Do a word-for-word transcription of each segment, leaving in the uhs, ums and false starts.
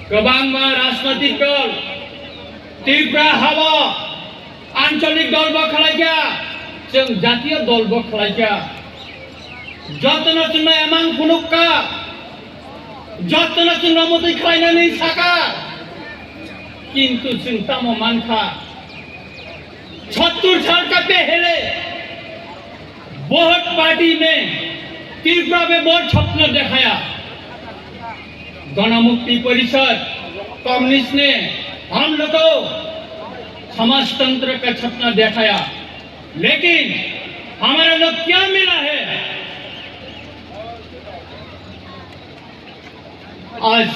Kwbangma rajnoitik dol Tripura hao ancholik dol bo khlaikha, chwng jatiyo dol bo khlaikha. Jotono chwngno emang phunukka, jotono chwngno mutwi khlainani saka, kintu chwng tamo mankha, सत्तर साल का पहले बहुत पार्टी ने त्रिपुरा में बहुत सपना दिखाया। गणमुक्ति परिषद, कम्युनिस्ट ने हम लोग को समाजतंत्र का सपना दिखाया, लेकिन हमारे लोग क्या मिला है? आज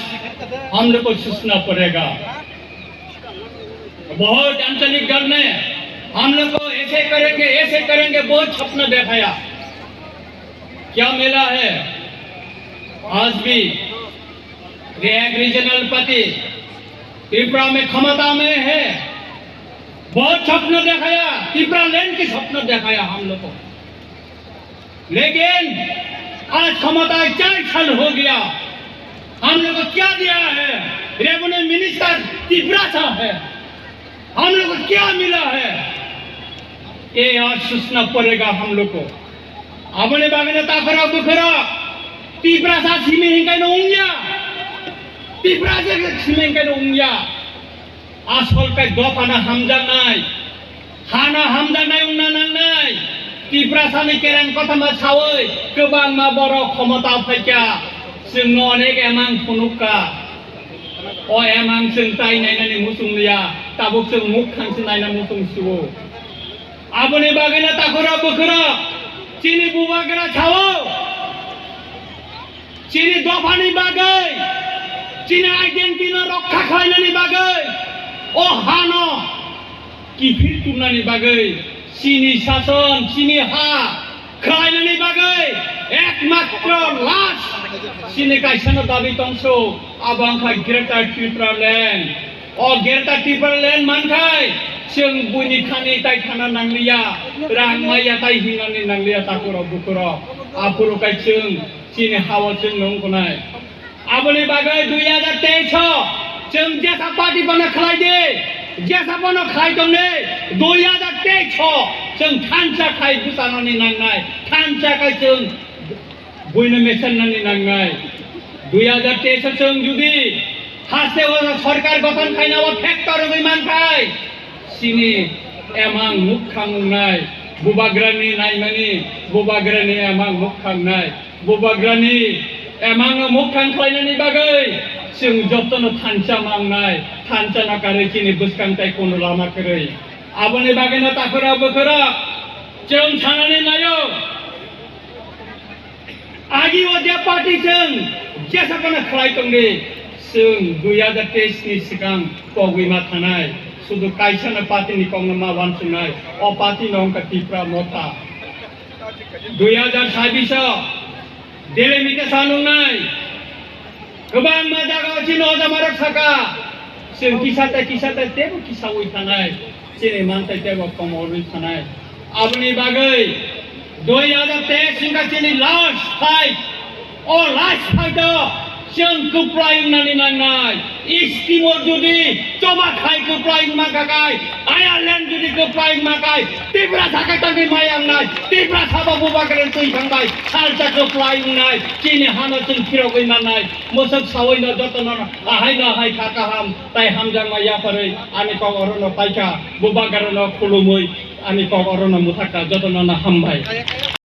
हम लोग को सोचना पड़ेगा। बहुत आंचलिक दल ने हम लोग को ऐसे करेंगे, ऐसे करेंगे, बहुत सपना दिखाया। क्या मिला है? आज भी एक रीजनल पार्टी त्रिपुरा में क्षमता में है, बहुत सपना दिखाया, त्रिपुरा लैंड की सपना दिखाया हम लोग को। लेकिन आज क्षमता चार साल हो गया, हम लोग को क्या दिया है? रेवेन्यू मिनिस्टर तिपरासा है, हम लोग को क्या मिला है? ये आज सोचना पड़ेगा हम लोग को। Aboni bagwi no takhorok bukhorok Tiprasa simi hinkai no wngya, Tiprasa simi hinkai no wngya. Asol kai dophano hamjaknai, hano hamjaknai wngna nangnai. Tiprasani kereng kothoma sawi kwbangma borok khomota phaikha, chwngno onek emang phunukka. O emang chwng tai nainani muchung liya, tabuk chwng muk thangsi naina muchung suo. Aboni bagwino takhorok bukhorok chini bubagra sao. Chini dophani bagwi, chini identity no rokha khlainani bagwi, o hano kiphil tubnani bagwi, chini sason, chini ha khlainani bagwi ekmatro last chini kaisano dabi tongso, abo wngkha Greater Tripura Land. O Greater Tripura Land mankhai, chwng buini thani tai thana nangliya, rang maya tai hinani nangliya, takhorok bukhorok. Aphuru kai chwng chini hao chwng nung kunai. Aboni bagwi dui hajar teis o chwng jesa party bono khlai di, jesa bono khlai tong di, dui hajar teis o chwng thansa khai bwchanani nangnai, thansa khai chwng buino mechannani nangnai. Dui hajar teis o chwng judi haste o sorkar gothon khaina o factor wngwi mankhai, chini emang mukthang wngnai, bubagrani naimani, bubagrani emang mukthang nai, bubagrani emang mukthang khlainani bagwi chwng jotono thansa mangnai, thansa nakarwi chini bwskang tai kono lama kwrwi. Aboni bagwino takhorok bukhorok chwng sanani naio. Agi o je party chwng jesa phano khlai tong di, chwng dui hajar teis ni swkang kogwi ma thanai, sudu kaisa no party ni kok no ma uansuknai, o party no wngkha Tipra Motha. Dui hajar sabis o delimitation wngnai, kwbangma jaga o chini ojamarok saka, chwng kisa tei kisa tei teibo kisaui thanai, chini mantai teibo komorwi thanai. Aboni bagwi dui hajar teis wngkha chini last fight. O last fight o chwng kwplai wngnani nangnai. Scheme o judi choba khai kwplai wngma kakai, Ireland judi kwplai wngma kai, Tiprasa khe tangwi maya wngnai, Tiprasa bo bubagrani twi thangbai, salsa kwplai wngnai, chini hano chwng phirogwi mannai, mwswk saui no jotono ahai no ahai kha kaham, tai hamjakma yapharwi ani kok orono paikha, bubagrano khulumwi ani kok orono mwthakha, jotono no hambai.